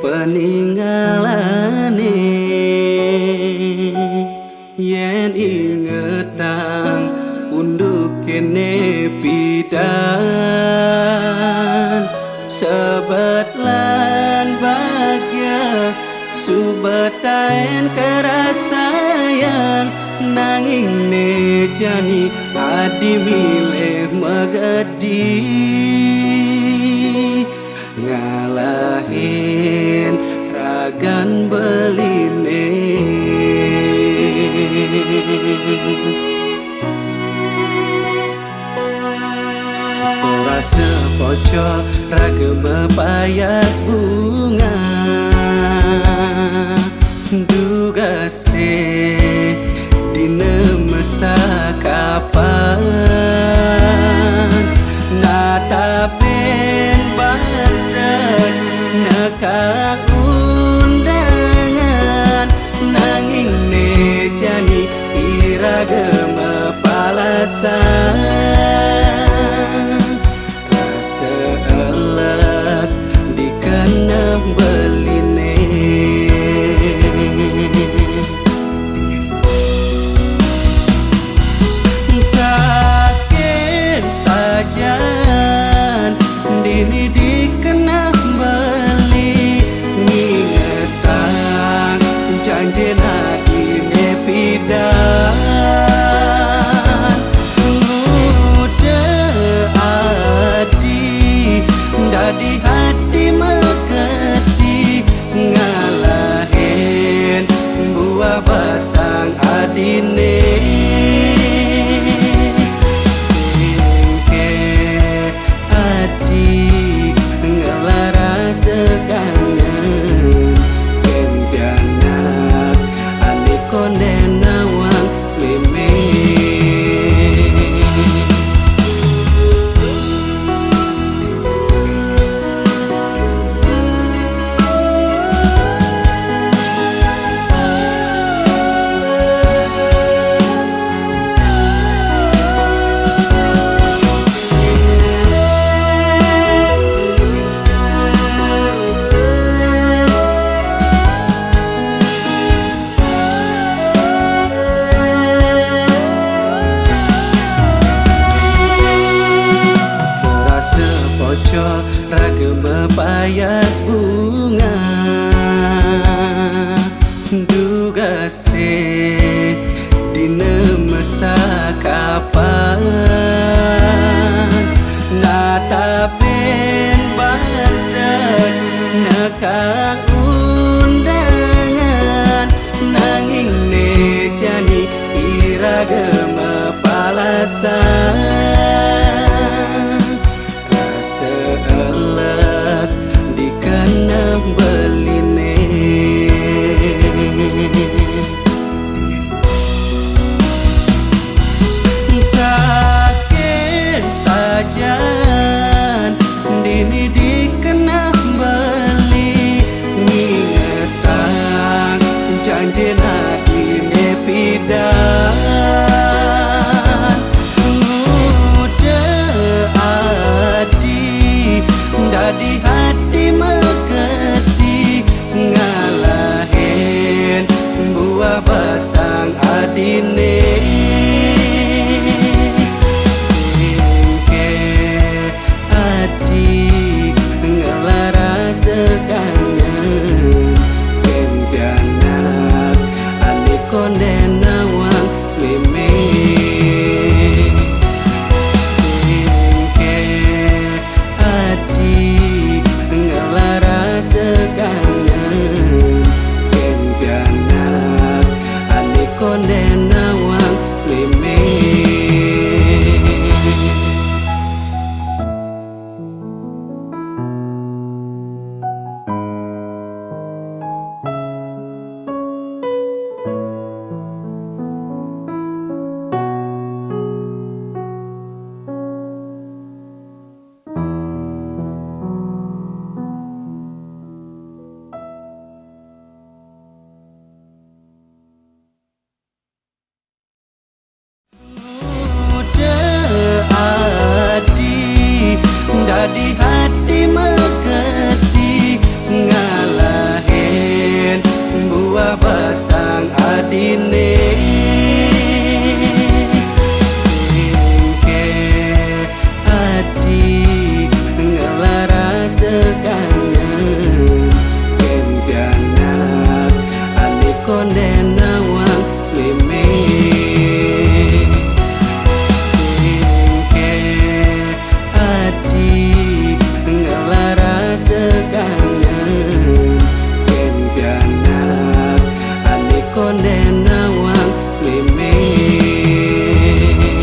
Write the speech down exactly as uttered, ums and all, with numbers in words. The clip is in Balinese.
Peningalane, yen ingetang unduk kene pidan, sebet lan bahagia, subetaen kerasayang, nanging ne jani adi milih megedi. Ngalahin ragan beline. Rasa pocol raga mepayas bunga. Dugas se dina mesa kapan, natapen banter neka undangan, nanging ne jani iraga mapalasan. Rasa elek dikeneh beline. Saken sajan dini dikeneh beli, ngingetang janjin adine pidan. Nguda adi, dadi hati meketi, ngalahin buah basang adine. Singke ati ngelarasa kangen, ken pianak ane konden nawang meme. Rasa pocol raga mepayas bunga. Dugas se dina mesa kapan, natapen banter neka undangan, nanging ne jani iraga mapalasan. Rasa elek dikeneh beline. Saken sajan dini dikeneh beli, ngingetang janjin adine pidan. Nguda adi, dadi hati meketi, ngalahin buah basang adine.